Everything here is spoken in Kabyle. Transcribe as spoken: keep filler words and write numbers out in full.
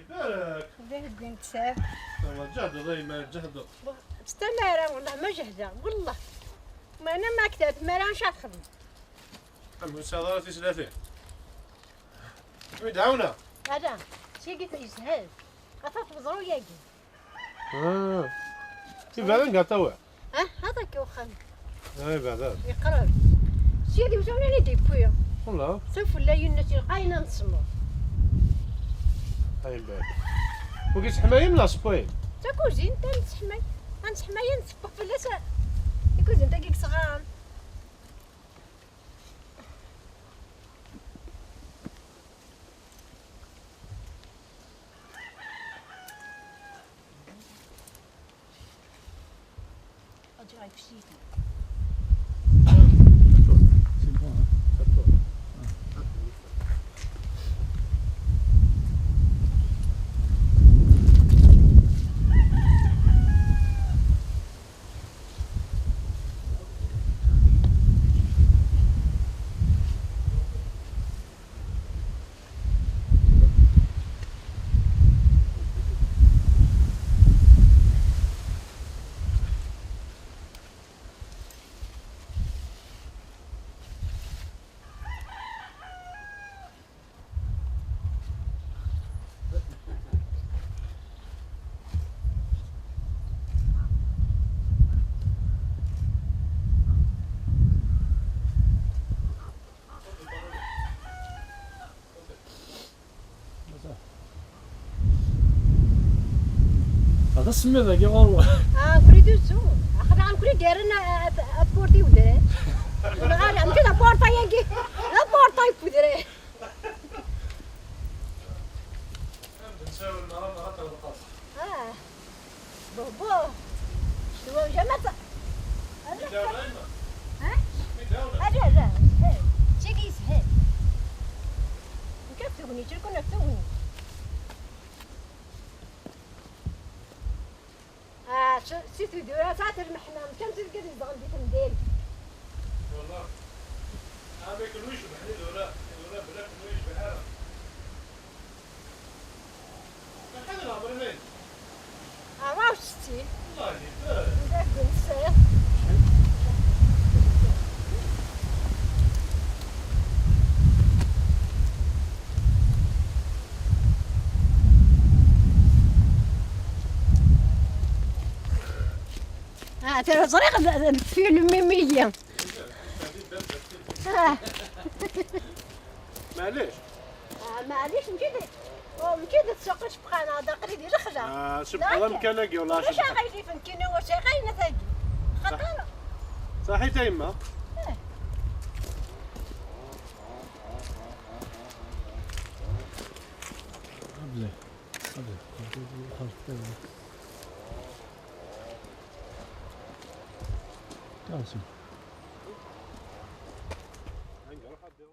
Ibarek. Anda i wwin ttaf? Awa, ǧehdeḍ a yemma, ǧehdeḍ. Bon, s tamara, wellah ma jehdeɣ, wellah. Ma ana ma ktabt, ma ara ncaɣ xedmeɣ. Am ur tesɛiḍ ara tislatin. Mi d-ɛawneɣ. Ala, sigi yeshel. Ata teẓru yagi. Ah. Ibadan gata wa? Ah, هذاك وخم. Ah, ibadan. يقرب. سيدي وزعنا لي دي بويا. والله. سوف لا ينتي القاينة نسمو. Ay, ibadan. وكيس حمايم لا سبوين. تاكوزين تنسحمي. تنسحمي نسبو في اللسان. تاكوزين تاكيك صغار. هذا السميد هاكي غور. Ah, kuli d usu. Aql-aɣ kuli garen apurti wedrar. Nɣal amek d apurti-agi. D apurti n wedrar. Ah. Buh, buh. Dua jama ta. ها؟ لا، لا، يسهل. شي يسهل. نكتبني، شو كنا نكتبني؟ Ah, si tura sɛat lmeḥna, kan tirga di zedɣen di temdint. Wallah. Ah, ma ikennu yecbeḥ-nni d ula, d ula bla kennu yecbeḥ ara. Acḥal n leɛmer-im? Ṛebɛa u settin. Nda deg unsa. Ah, tara ẓriɣ d, d, d film mimi-yi. Ah. Maɛlic. Ah, maɛlic, mačči d, oh, mačči d tsuq icebqan, ad aql-i di lexla. Ah, cebqan amkan-agi, wallah. Ulac aɣilif, nekkini ur sɛiɣ ayen tagi. Xaṭer. Saḥit a yemma. Eh. Abla, abla. Awesome.